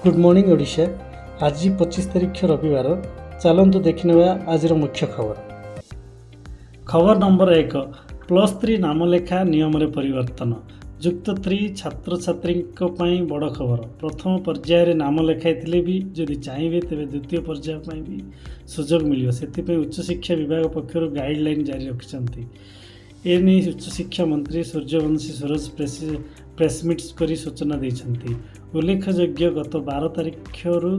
Good morning Odisha. ଆଜି 25 ତାରିଖ, ରବିବାର। ଚାଲନ୍ତୁ ଦେଖିନେବା ଆଜିର ମୁଖ୍ୟ ଖବର। ଖବର ନମ୍ବର 1, +3 ନାମଲେଖା ନିୟମରେ ପରିବର୍ତ୍ତନ। ଯୁକ୍ତ ଥ୍ରୀ ଛାତ୍ରଛାତ୍ରୀଙ୍କ ପାଇଁ ବଡ଼ ଖବର। ପ୍ରଥମ ପର୍ଯ୍ୟାୟରେ ନାମ ଲେଖାଇଥିଲେ ବି ଯଦି ଚାହିଁବେ, ତେବେ ଦ୍ୱିତୀୟ ପର୍ଯ୍ୟାୟ ପାଇଁ ବି ସୁଯୋଗ ମିଳିବ। ସେଥିପାଇଁ ଉଚ୍ଚଶିକ୍ଷା ବିଭାଗ ପକ୍ଷରୁ ଗାଇଡ଼ଲାଇନ୍ ଜାରି ରଖିଛନ୍ତି। ଏନେଇ ଉଚ୍ଚଶିକ୍ଷା ମନ୍ତ୍ରୀ ସୂର୍ଯ୍ୟବଂଶୀ ସୂରଜ ପ୍ରେସମିଟ୍ କରି ସୂଚନା ଦେଇଛନ୍ତି। ଉଲ୍ଲେଖଯୋଗ୍ୟ, ଗତ 12 ତାରିଖରୁ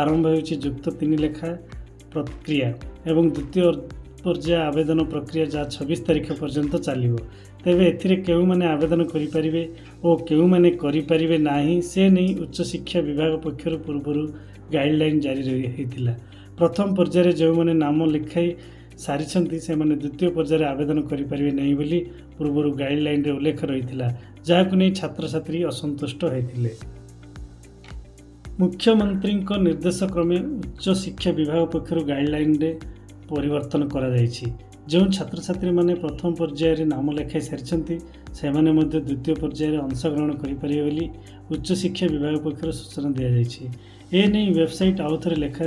ଆରମ୍ଭ ହେଉଛି ଯୁକ୍ତ ତିନି ଲେଖା ପ୍ରକ୍ରିୟା ଏବଂ ଦ୍ୱିତୀୟ ପର୍ଯ୍ୟାୟ ଆବେଦନ ପ୍ରକ୍ରିୟା, ଯାହା 26 ତାରିଖ ପର୍ଯ୍ୟନ୍ତ ଚାଲିବ। ତେବେ ଏଥିରେ କେଉଁମାନେ ଆବେଦନ କରିପାରିବେ ଓ କେଉଁମାନେ କରିପାରିବେ ନାହିଁ, ସେ ନେଇ ଉଚ୍ଚଶିକ୍ଷା ବିଭାଗ ପକ୍ଷରୁ ପୂର୍ବରୁ ଗାଇଡ଼ଲାଇନ୍ ଜାରି ହୋଇଥିଲା। ପ୍ରଥମ ପର୍ଯ୍ୟାୟରେ ଯେଉଁମାନେ ନାମ ଲେଖାଇ ସାରିଛନ୍ତି, ସେମାନେ ଦ୍ୱିତୀୟ ପର୍ଯ୍ୟାୟରେ ଆବେଦନ କରିପାରିବେ ନାହିଁ ବୋଲି ପୂର୍ବରୁ ଗାଇଡ଼ଲାଇନ୍ରେ ଉଲ୍ଲେଖ ରହିଥିଲା, ଯାହାକୁ ନେଇ ଛାତ୍ରଛାତ୍ରୀ ଅସନ୍ତୁଷ୍ଟ ହୋଇଥିଲେ। ମୁଖ୍ୟମନ୍ତ୍ରୀଙ୍କ ନିର୍ଦ୍ଦେଶ କ୍ରମେ ଉଚ୍ଚଶିକ୍ଷା ବିଭାଗ ପକ୍ଷରୁ ଗାଇଡ଼ଲାଇନ୍ରେ ପରିବର୍ତ୍ତନ କରାଯାଇଛି। ଯେଉଁ ଛାତ୍ରଛାତ୍ରୀମାନେ ପ୍ରଥମ ପର୍ଯ୍ୟାୟରେ ନାମ ଲେଖାଇ ସାରିଛନ୍ତି, ସେମାନେ ମଧ୍ୟ ଦ୍ୱିତୀୟ ପର୍ଯ୍ୟାୟରେ ଅଂଶଗ୍ରହଣ କରିପାରିବେ ବୋଲି ଉଚ୍ଚଶିକ୍ଷା ବିଭାଗ ପକ୍ଷରୁ ସୂଚନା ଦିଆଯାଇଛି। ଏ ନେଇ ୱେବସାଇଟ୍ ଆଉଥରେ ଲେଖା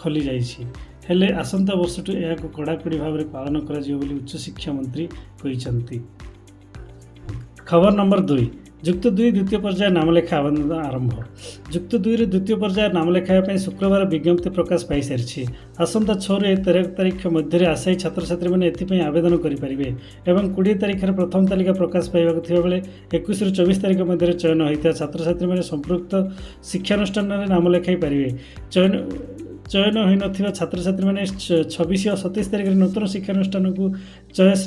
ଖୋଲିଯାଇଛି। ହେଲେ ଆସନ୍ତା ବର୍ଷଠୁ ଏହାକୁ କଡ଼ାକଡ଼ି ଭାବରେ ପାଳନ କରାଯିବ ବୋଲି ଉଚ୍ଚଶିକ୍ଷା ମନ୍ତ୍ରୀ କହିଛନ୍ତି। ଖବର ନମ୍ବର 2, ଯୁକ୍ତ ଦୁଇ ଦ୍ୱିତୀୟ ପର୍ଯ୍ୟାୟ ନାମଲେଖା ଆବେଦନ ଆରମ୍ଭ। ଯୁକ୍ତ ଦୁଇରେ ଦ୍ୱିତୀୟ ପର୍ଯ୍ୟାୟ ନାମଲେଖାଇବା ପାଇଁ ଶୁକ୍ରବାର ବିଜ୍ଞପ୍ତି ପ୍ରକାଶ ପାଇସାରିଛି। ଆସନ୍ତା 6ରୁ 13 ତାରିଖ ମଧ୍ୟରେ ଆଶାୟୀ ଛାତ୍ରଛାତ୍ରୀମାନେ ଏଥିପାଇଁ ଆବେଦନ କରିପାରିବେ ଏବଂ 20 ତାରିଖରେ ପ୍ରଥମ ତାଲିକା ପ୍ରକାଶ ପାଇବାକୁ ଥିବାବେଳେ 21ରୁ 24 ତାରିଖ ମଧ୍ୟରେ ଚୟନ ହୋଇଥିବା ଛାତ୍ରଛାତ୍ରୀମାନେ ସମ୍ପୃକ୍ତ ଶିକ୍ଷାନୁଷ୍ଠାନରେ ନାମ ଲେଖାଇ ପାରିବେ। ଚୟନ ଚୟନ ହୋଇନଥିବା ଛାତ୍ରଛାତ୍ରୀମାନେ 26 ଓ 27 ତାରିଖରେ ନୂତନ ଶିକ୍ଷାନୁଷ୍ଠାନକୁ ଚଏସ୍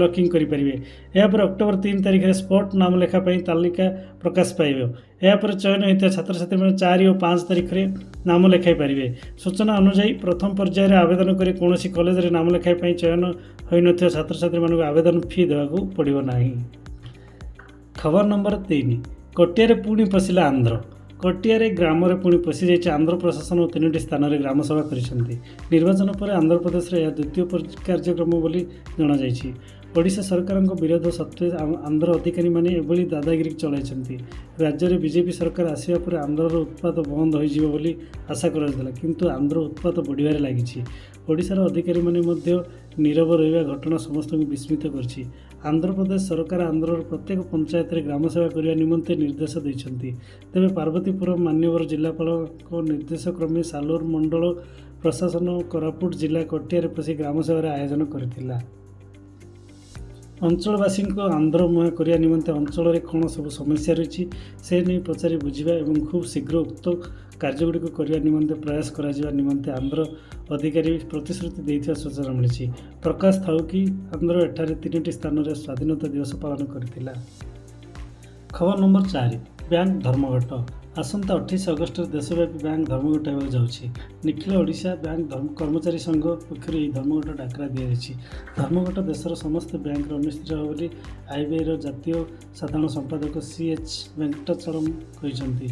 ଲକିଂ କରିପାରିବେ। ଏହାପରେ ଅକ୍ଟୋବର 3 ତାରିଖରେ ସ୍ପଟ୍ ନାମଲେଖା ପାଇଁ ତାଲିକା ପ୍ରକାଶ ପାଇବ। ଏହାପରେ ଚୟନ ହୋଇଥିବା ଛାତ୍ରଛାତ୍ରୀମାନେ 4 ଓ 5 ତାରିଖରେ ନାମ ଲେଖାଇ ପାରିବେ। ସୂଚନା ଅନୁଯାୟୀ, ପ୍ରଥମ ପର୍ଯ୍ୟାୟରେ ଆବେଦନ କରି କୌଣସି କଲେଜରେ ନାମ ଲେଖାଇବା ପାଇଁ ଚୟନ ହୋଇନଥିବା ଛାତ୍ରଛାତ୍ରୀମାନଙ୍କୁ ଆବେଦନ ଫି ଦେବାକୁ ପଡ଼ିବ ନାହିଁ। ଖବର ନମ୍ବର 3, କଟିଆରେ ପୁଣି ପଶିଲା ଆନ୍ଧ୍ର। କଟିଆରେ ଗ୍ରାମରେ ପୁଣି ପଶିଯାଇଛି ଆନ୍ଧ୍ର ପ୍ରଶାସନ ଓ ତିନୋଟି ସ୍ଥାନରେ ଗ୍ରାମସଭା କରିଛନ୍ତି। ନିର୍ବାଚନ ପରେ ଆନ୍ଧ୍ରପ୍ରଦେଶରେ ଏହା ଦ୍ୱିତୀୟ କାର୍ଯ୍ୟକ୍ରମ ବୋଲି ଜଣାଯାଇଛି। ଓଡ଼ିଶା ସରକାରଙ୍କ ବିରୋଧ ସତ୍ତ୍ୱେ ଆନ୍ଧ୍ର ଅଧିକାରୀମାନେ ଏଭଳି ଦାଦାଗିରି ଚଳାଇଛନ୍ତି। ରାଜ୍ୟରେ ବିଜେପି ସରକାର ଆସିବା ପରେ ଆନ୍ଧ୍ରର ଉତ୍ପାତ ବନ୍ଦ ହୋଇଯିବ ବୋଲି ଆଶା କରାଯାଉଥିଲା, କିନ୍ତୁ ଆନ୍ଧ୍ର ଉତ୍ପାତ ବଢ଼ିବାରେ ଲାଗିଛି। ଓଡ଼ିଶାର ଅଧିକାରୀମାନେ ମଧ୍ୟ ନୀରବ ରହିବା ଘଟଣା ସମସ୍ତଙ୍କୁ ବିସ୍ମିତ କରିଛି। ଆନ୍ଧ୍ରପ୍ରଦେଶ ସରକାର ଆନ୍ଧ୍ରର ପ୍ରତ୍ୟେକ ପଞ୍ଚାୟତରେ ଗ୍ରାମସଭା କରିବା ନିମନ୍ତେ ନିର୍ଦ୍ଦେଶ ଦେଇଛନ୍ତି। ତେବେ ପାର୍ବତୀପୁରମ ମାନ୍ୟବର ଜିଲ୍ଲାପାଳଙ୍କ ନିର୍ଦ୍ଦେଶ କ୍ରମେ ସାଲୁର ମଣ୍ଡଳ ପ୍ରଶାସନ କୋରାପୁଟ ଜିଲ୍ଲା କଟିଆରେ ପଶି ଗ୍ରାମସଭାର ଆୟୋଜନ କରିଥିଲା। ଅଞ୍ଚଳବାସୀଙ୍କୁ ଆନ୍ଧ୍ର ମୁହାଁ କରିବା ନିମନ୍ତେ ଅଞ୍ଚଳରେ କ'ଣ ସବୁ ସମସ୍ୟା ରହିଛି, ସେ ନେଇ ପଚାରି ବୁଝିବା ଏବଂ ଖୁବ୍ ଶୀଘ୍ର ଉକ୍ତ କାର୍ଯ୍ୟଗୁଡ଼ିକୁ କରିବା ନିମନ୍ତେ ପ୍ରୟାସ କରାଯିବା ନିମନ୍ତେ ଆନ୍ଧ୍ର ଅଧିକାରୀ ପ୍ରତିଶ୍ରୁତି ଦେଇଥିବା ସୂଚନା ମିଳିଛି। ପ୍ରକାଶ ଥାଉ କି, ଆନ୍ଧ୍ର ଏଠାରେ ତିନୋଟି ସ୍ଥାନରେ ସ୍ୱାଧୀନତା ଦିବସ ପାଳନ କରିଥିଲା। ଖବର ନମ୍ବର 4, ବ୍ୟାଙ୍କ ଧର୍ମଘଟ। ଆସନ୍ତା 28 ଅଗଷ୍ଟରେ ଦେଶବ୍ୟାପୀ ବ୍ୟାଙ୍କ ଧର୍ମଘଟ ହେବାକୁ ଯାଉଛି। ନିଖିଳ ଓଡ଼ିଶା ବ୍ୟାଙ୍କ କର୍ମଚାରୀ ସଂଘ ପକ୍ଷରୁ ଏହି ଧର୍ମଘଟ ଡାକରା ଦିଆଯାଇଛି। ଧର୍ମଘଟ ଦେଶର ସମସ୍ତ ବ୍ୟାଙ୍କରେ ଅନୁଷ୍ଠିତ ହେବ ବୋଲି ଆଇବିଏର ଜାତୀୟ ସାଧାରଣ ସମ୍ପାଦକ ସି ଏଚ୍ ଭେଙ୍କଟାଚଳମ କହିଛନ୍ତି।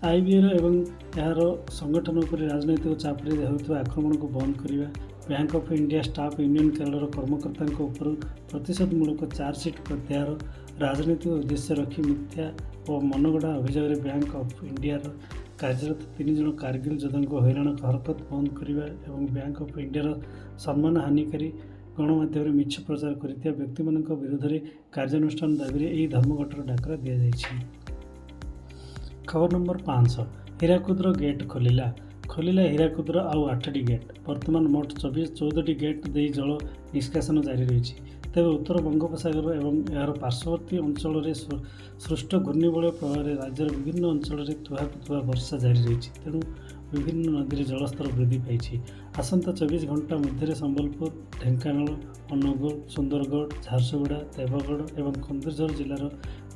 ଆଇବିଏର ଏବଂ ଏହାର ସଂଗଠନ ଉପରେ ରାଜନୈତିକ ଚାପରେ ହେଉଥିବା ଆକ୍ରମଣକୁ ବନ୍ଦ କରିବା, bank of India staff union କେରଳର କର୍ମକର୍ତ୍ତାଙ୍କ ଉପରୁ ପ୍ରତିଶୋଧମୂଳକ ଚାର୍ଜସିଟ୍ ପ୍ରତ୍ୟାହାର, ରାଜନୈତିକ ଉଦ୍ଦେଶ୍ୟ ରଖି ମିଥ୍ୟା ଓ ମନଗଢ଼ା ଅଭିଯୋଗରେ ବ୍ୟାଙ୍କ ଅଫ୍ ଇଣ୍ଡିଆର କାର୍ଯ୍ୟରତ ତିନି ଜଣ କାର୍ଗିଲ ଯୋଦ୍ଧାଙ୍କୁ ହଇରାଣ ହରକତ ବନ୍ଦ କରିବା ଏବଂ ବ୍ୟାଙ୍କ ଅଫ୍ ଇଣ୍ଡିଆର ସମ୍ମାନ ହାନିକାରୀ ଗଣମାଧ୍ୟମରେ ମିଛ ପ୍ରଚାର କରିଥିବା ବ୍ୟକ୍ତିମାନଙ୍କ ବିରୋଧରେ କାର୍ଯ୍ୟାନୁଷ୍ଠାନ ଦାବିରେ ଏହି ଧର୍ମଘଟର ଡାକରା ଦିଆଯାଇଛି। ଖବର ନମ୍ବର 5, ହୀରାକୁଦର ଗେଟ୍ ଖୋଲିଲା। ଖୋଲିଲା ହୀରାକୁଦର ଆଉ ଆଠଟି ଗେଟ୍। ବର୍ତ୍ତମାନ ମୋଟ 14ଟି ଗେଟ୍ ଦେଇ ଜଳ ନିଷ୍କାସନ ଜାରି ରହିଛି। ତେବେ ଉତ୍ତର ବଙ୍ଗୋପସାଗର ଏବଂ ଏହାର ପାର୍ଶ୍ୱବର୍ତ୍ତୀ ଅଞ୍ଚଳରେ ସୃଷ୍ଟ ଘୂର୍ଣ୍ଣିବଳୟ ପ୍ରଭାବରେ ରାଜ୍ୟର ବିଭିନ୍ନ ଅଞ୍ଚଳରେ ତୁହାକୁ ତୁହା ବର୍ଷା ଜାରି ରହିଛି। ତେଣୁ ବିଭିନ୍ନ ନଦୀରେ ଜଳସ୍ତର ବୃଦ୍ଧି ପାଇଛି। ଆସନ୍ତା 24 ଘଣ୍ଟା ମଧ୍ୟରେ ସମ୍ବଲପୁର, ଢେଙ୍କାନାଳ, ଅନୁଗୁଳ, ସୁନ୍ଦରଗଡ଼, ଝାରସୁଗୁଡ଼ା, ଦେବଗଡ଼ ଏବଂ କେନ୍ଦୁଝର ଜିଲ୍ଲାର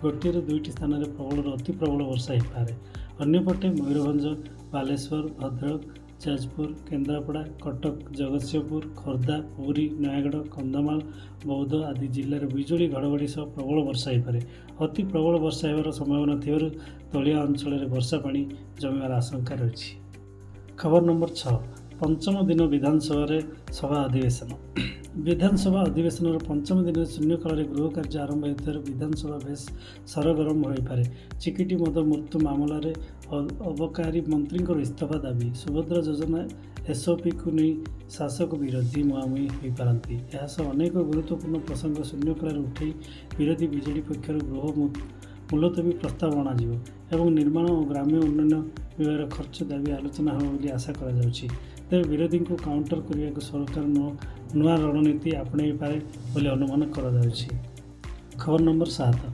ଗୋଟିଏରୁ ଦୁଇଟି ସ୍ଥାନରେ ପ୍ରବଳରୁ ଅତି ପ୍ରବଳ ବର୍ଷା ହୋଇପାରେ। ଅନ୍ୟପଟେ ମୟୂରଭଞ୍ଜ, ବାଲେଶ୍ୱର, ଭଦ୍ରକ, ଯାଜପୁର, କେନ୍ଦ୍ରାପଡ଼ା, କଟକ, ଜଗତସିଂହପୁର, ଖୋର୍ଦ୍ଧା, ପୁରୀ, ନୟାଗଡ଼, କନ୍ଧମାଳ, ବୌଦ୍ଧ ଆଦି ଜିଲ୍ଲାରେ ବିଜୁଳି ଘଡ଼ଘଡ଼ି ସହ ପ୍ରବଳ ବର୍ଷା ହୋଇପାରେ। ଅତି ପ୍ରବଳ ବର୍ଷା ହେବାର ସମ୍ଭାବନା ଥିବାରୁ ତଳିଆ ଅଞ୍ଚଳରେ ବର୍ଷା ପାଣି ଜମିବାର ଆଶଙ୍କା ରହିଛି। ଖବର ନମ୍ବର 6। ପଞ୍ଚମ ଦିନ ବିଧାନସଭାରେ ସଭା ଅଧିବେଶନ। ବିଧାନସଭା ଅଧିବେଶନର ପଞ୍ଚମ ଦିନରେ ଶୂନ୍ୟକାଳରେ ଗୃହ କାର୍ଯ୍ୟ ଆରମ୍ଭ ହେଉଥିବାରୁ ବିଧାନସଭା ବେଶ୍ ସରଗରମ ହୋଇପାରେ। ଚିକିଟି ମଦ ମୃତ୍ୟୁ ମାମଲାରେ ଅବକାରୀ ମନ୍ତ୍ରୀଙ୍କର ଇସ୍ତଫା ଦାବି, ସୁଭଦ୍ରା ଯୋଜନା ଏସ୍ଓପିକୁ ନେଇ ଶାସକ ବିରୋଧୀ ମୁହାଁମୁହିଁ ହୋଇପାରନ୍ତି। ଏହା ସହ ଅନେକ ଗୁରୁତ୍ୱପୂର୍ଣ୍ଣ ପ୍ରସଙ୍ଗ ଶୂନ୍ୟକାଳରେ ଉଠାଇ ବିରୋଧୀ ବିଜେଡି ପକ୍ଷରୁ ଗୃହ ମୁଲତବୀ ପ୍ରସ୍ତାବ ଅଣାଯିବ ଏବଂ ନିର୍ମାଣ ଓ ଗ୍ରାମ୍ୟ ଉନ୍ନୟନ ବିଭାଗର ଖର୍ଚ୍ଚ ଦାବି ଆଲୋଚନା ହେବ ବୋଲି ଆଶା କରାଯାଉଛି। ତେବେ ବିରୋଧୀଙ୍କୁ କାଉଣ୍ଟର କରିବାକୁ ସରକାର ନୂଆ ରଣନୀତି ଆପଣେଇପାରେ ବୋଲି ଅନୁମାନ କରାଯାଉଛି। ଖବର ନମ୍ବର 7।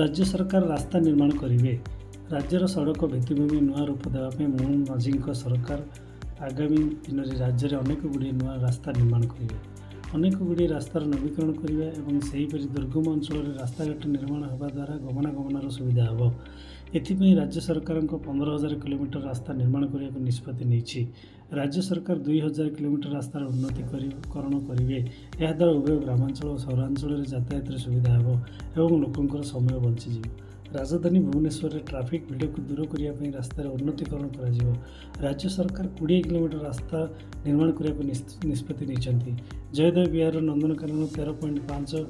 ରାଜ୍ୟ ସରକାର ରାସ୍ତା ନିର୍ମାଣ କରିବେ। ରାଜ୍ୟର ସଡ଼କ ଭିତ୍ତିଭୂମି ନୂଆ ରୂପ ଦେବା ପାଇଁ ମୋହନ ମାଝୀଙ୍କ ସରକାର ଆଗାମୀ ଦିନରେ ରାଜ୍ୟରେ ଅନେକ ଗୁଡ଼ିଏ ନୂଆ ରାସ୍ତା ନିର୍ମାଣ କରିବେ। ଅନେକ ଗୁଡ଼ିଏ ରାସ୍ତାର ନବୀକରଣ କରିବା ଏବଂ ସେହିପରି ଦୁର୍ଗମ ଅଞ୍ଚଳରେ ରାସ୍ତାଘାଟ ନିର୍ମାଣ ହେବା ଦ୍ୱାରା ଗମନାଗମନର ସୁବିଧା ହେବ। ଏଥିପାଇଁ ରାଜ୍ୟ ସରକାରଙ୍କ 15,000 କିଲୋମିଟର ରାସ୍ତା ନିର୍ମାଣ କରିବାକୁ ନିଷ୍ପତ୍ତି ନେଇଛି। ରାଜ୍ୟ ସରକାର 2,000 କିଲୋମିଟର ରାସ୍ତାର ଉନ୍ନତିକରଣ କରିବେ। ଏହାଦ୍ୱାରା ଉଭୟ ଗ୍ରାମାଞ୍ଚଳ ଓ ସହରାଞ୍ଚଳରେ ଯାତାୟାତରେ ସୁବିଧା ହେବ ଏବଂ ଲୋକଙ୍କର ସମୟ ବଞ୍ଚିଯିବ। ରାଜଧାନୀ ଭୁବନେଶ୍ୱରରେ ଟ୍ରାଫିକ୍ ଭିଡ଼କୁ ଦୂର କରିବା ପାଇଁ ରାସ୍ତାର ଉନ୍ନତିକରଣ କରାଯିବ। ରାଜ୍ୟ ସରକାର 20 କିଲୋମିଟର ରାସ୍ତା ନିର୍ମାଣ କରିବାକୁ ନିଷ୍ପତ୍ତି ନେଇଛନ୍ତି। ଜୟଦେବ ବିହାରରୁ ନନ୍ଦନକାନନ 13.5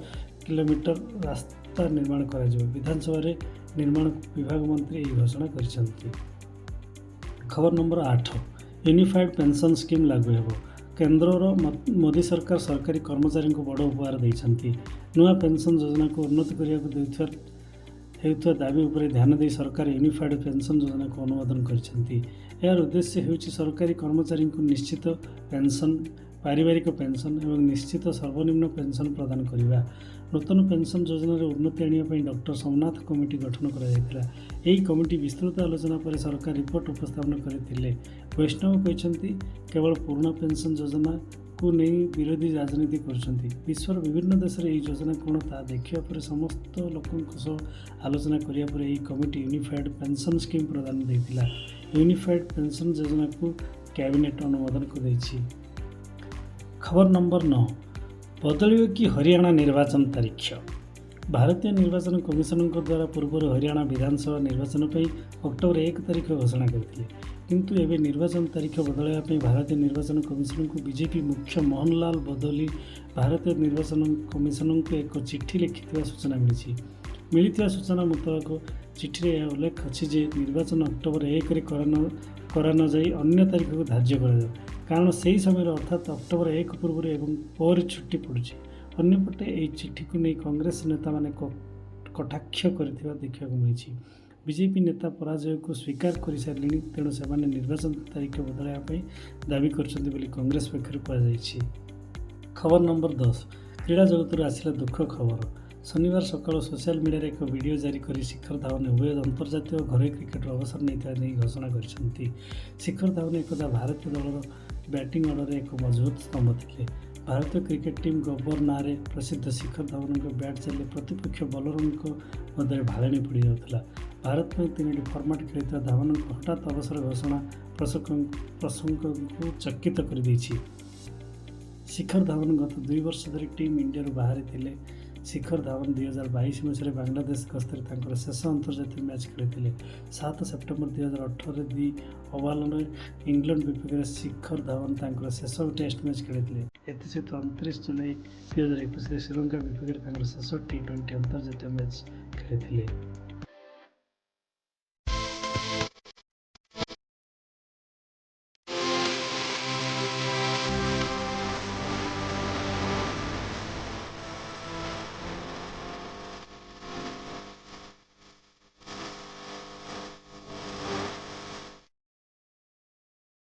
କିଲୋମିଟର ରାସ୍ତା ନିର୍ମାଣ କରାଯିବ। ବିଧାନସଭାରେ ନିର୍ମାଣ ବିଭାଗ ମନ୍ତ୍ରୀ ଏହି ଘୋଷଣା କରିଛନ୍ତି। ଖବର ନମ୍ବର 8। ୟୁନିଫାଏଡ୍ ପେନ୍ସନ୍ ସ୍କିମ୍ ଲାଗୁ ହେବ। କେନ୍ଦ୍ରର ମୋଦି ସରକାର ସରକାରୀ କର୍ମଚାରୀଙ୍କୁ ବଡ଼ ଉପହାର ଦେଇଛନ୍ତି। ନୂଆ ପେନ୍ସନ୍ ଯୋଜନାକୁ ଉନ୍ନତି କରିବାକୁ ହେଉଥିବା ଦାବି ଉପରେ ଧ୍ୟାନ ଦେଇ ସରକାର ୟୁନିଫାଏଡ୍ ପେନ୍ସନ୍ ଯୋଜନାକୁ ଅନୁମୋଦନ କରିଛନ୍ତି। ଏହାର ଉଦ୍ଦେଶ୍ୟ ହେଉଛି ସରକାରୀ କର୍ମଚାରୀଙ୍କୁ ନିଶ୍ଚିତ ପେନ୍ସନ୍, ପାରିବାରିକ ପେନ୍ସନ୍ ଏବଂ ନିଶ୍ଚିତ ସର୍ବନିମ୍ନ ପେନ୍ସନ୍ ପ୍ରଦାନ କରିବା। ନୂତନ ପେନ୍ସନ୍ ଯୋଜନାରେ ଉନ୍ନତି ଆଣିବା ପାଇଁ ଡକ୍ଟର ସୋମନାଥ କମିଟି ଗଠନ କରାଯାଇଥିଲା। ଏହି କମିଟି ବିସ୍ତୃତ ଆଲୋଚନା ପରେ ସରକାର ରିପୋର୍ଟ ଉପସ୍ଥାପନ କରିଥିଲେ। ବୈଷ୍ଣବ କହିଛନ୍ତି, କେବଳ ପୁରୁଣା ପେନ୍ସନ୍ ଯୋଜନାକୁ ନେଇ ବିରୋଧୀ ରାଜନୀତି କରୁଛନ୍ତି। ବିଶ୍ୱର ବିଭିନ୍ନ ଦେଶରେ ଏହି ଯୋଜନା କ'ଣ, ତାହା ଦେଖିବା ପରେ, ସମସ୍ତ ଲୋକଙ୍କ ସହ ଆଲୋଚନା କରିବା ପରେ ଏହି କମିଟି ୟୁନିଫାଏଡ୍ ପେନ୍ସନ୍ ସ୍କିମ୍ ପ୍ରଦାନ ଦେଇଥିଲା। ୟୁନିଫାଏଡ୍ ପେନ୍ସନ୍ ଯୋଜନାକୁ କ୍ୟାବିନେଟ୍ ଅନୁମୋଦନ କରିଦେଇଛି। ଖବର ନମ୍ବର 9। ବଦଳିବ କି ହରିୟାଣା ନିର୍ବାଚନ ତାରିଖ? ଭାରତୀୟ ନିର୍ବାଚନ କମିଶନଙ୍କ ଦ୍ୱାରା ପୂର୍ବରୁ ହରିୟାଣା ବିଧାନସଭା ନିର୍ବାଚନ ପାଇଁ ଅକ୍ଟୋବର 1 ତାରିଖ ଘୋଷଣା କରିଥିଲେ। କିନ୍ତୁ ଏବେ ନିର୍ବାଚନ ତାରିଖ ବଦଳାଇବା ପାଇଁ ଭାରତୀୟ ନିର୍ବାଚନ କମିଶନଙ୍କୁ ବିଜେପି ମୁଖ୍ୟ ମୋହନଲାଲ ବଦୋଲି ଭାରତୀୟ ନିର୍ବାଚନ କମିଶନଙ୍କୁ ଏକ ଚିଠି ଲେଖିଥିବା ସୂଚନା ମିଳିଛି। ମିଳିଥିବା ସୂଚନା ମୁତାବକ, ଚିଠିରେ ଏହା ଉଲ୍ଲେଖ ଅଛି ଯେ ନିର୍ବାଚନ ଅକ୍ଟୋବର 1ରେ କରାନଯାଇ ଅନ୍ୟ ତାରିଖକୁ ଧାର୍ଯ୍ୟ କରାଯାଉ, କାରଣ ସେହି ସମୟରେ, ଅର୍ଥାତ୍ ଅକ୍ଟୋବର 1 ପୂର୍ବରୁ ଏବଂ ପରେ ଛୁଟି ପଡ଼ୁଛି। ଅନ୍ୟପଟେ ଏହି ଚିଠିକୁ ନେଇ କଂଗ୍ରେସ ନେତାମାନେ କଟାକ୍ଷ କରିଥିବା ଦେଖିବାକୁ ମିଳିଛି। ବିଜେପି ନେତା ପରାଜୟକୁ ସ୍ୱୀକାର କରିସାରିଲେଣି, ତେଣୁ ସେମାନେ ନିର୍ବାଚନ ତାରିଖ ବଦଳାଇବା ପାଇଁ ଦାବି କରୁଛନ୍ତି ବୋଲି କଂଗ୍ରେସ ପକ୍ଷରୁ କୁହାଯାଇଛି। ଖବର ନମ୍ବର 10। କ୍ରୀଡ଼ା ଜଗତରୁ ଆସିଲା ଦୁଃଖ ଖବର। ଶନିବାର ସକାଳୁ ସୋସିଆଲ ମିଡ଼ିଆରେ ଏକ ଭିଡ଼ିଓ ଜାରି କରି ଶିଖର ଧାୱନ ଉଭୟ ଅନ୍ତର୍ଜାତୀୟ ଓ ଘରୋଇ କ୍ରିକେଟରୁ ଅବସର ନେଇଥିବା ନେଇ ଘୋଷଣା କରିଛନ୍ତି। ଶିଖର ଧାୱନ ଏକଦା ଭାରତୀୟ ଦଳର ବ୍ୟାଟିଂ ଅର୍ଡ଼ରରେ ଏକ ମଜବୁତ ସ୍ତମ୍ଭ ଥିଲେ। ଭାରତୀୟ କ୍ରିକେଟ ଟିମ୍ ଗବ୍ବର ନାଁରେ ପ୍ରସିଦ୍ଧ ଶିଖର ଧାୱନଙ୍କ ବ୍ୟାଟ୍ ଚାଲିଲେ ପ୍ରତିପକ୍ଷ ବୋଲରଙ୍କ ମଧ୍ୟରେ ଭାଳେଣି ପଡ଼ିଯାଉଥିଲା। ଭାରତ ପାଇଁ ତିନୋଟି ଫର୍ମାଟ୍ ଖେଳିଥିବା ଧାୱନଙ୍କ ହଠାତ୍ ଅବସର ଘୋଷଣା ପ୍ରଶଂସକଙ୍କୁ ଚକିତ କରିଦେଇଛି। ଶିଖର ଧାୱନ ଗତ 2 ବର୍ଷ ଧରି ଟିମ୍ ଇଣ୍ଡିଆରୁ ବାହାରେ ଥିଲେ। ଶିଖର ଧାୱନ 2022 ମସିହାରେ ବାଂଲାଦେଶ ଗସ୍ତରେ ତାଙ୍କର ଶେଷ ଅନ୍ତର୍ଜାତୀୟ ମ୍ୟାଚ୍ ଖେଳିଥିଲେ। 7 ସେପ୍ଟେମ୍ବର 2018ରେ ଦି ଓଭାଲରେ ଇଂଲଣ୍ଡ ବିପକ୍ଷରେ ଶିଖର ଧାୱନ ତାଙ୍କର ଶେଷ ଟେଷ୍ଟ ମ୍ୟାଚ୍ ଖେଳିଥିଲେ। ଏଥିସହିତ 29 ଜୁଲାଇ 2021ରେ ଶ୍ରୀଲଙ୍କା ବିପକ୍ଷରେ ତାଙ୍କର ଶେଷ ଟି-20 ଅନ୍ତର୍ଜାତୀୟ ମ୍ୟାଚ୍ ଖେଳିଥିଲେ।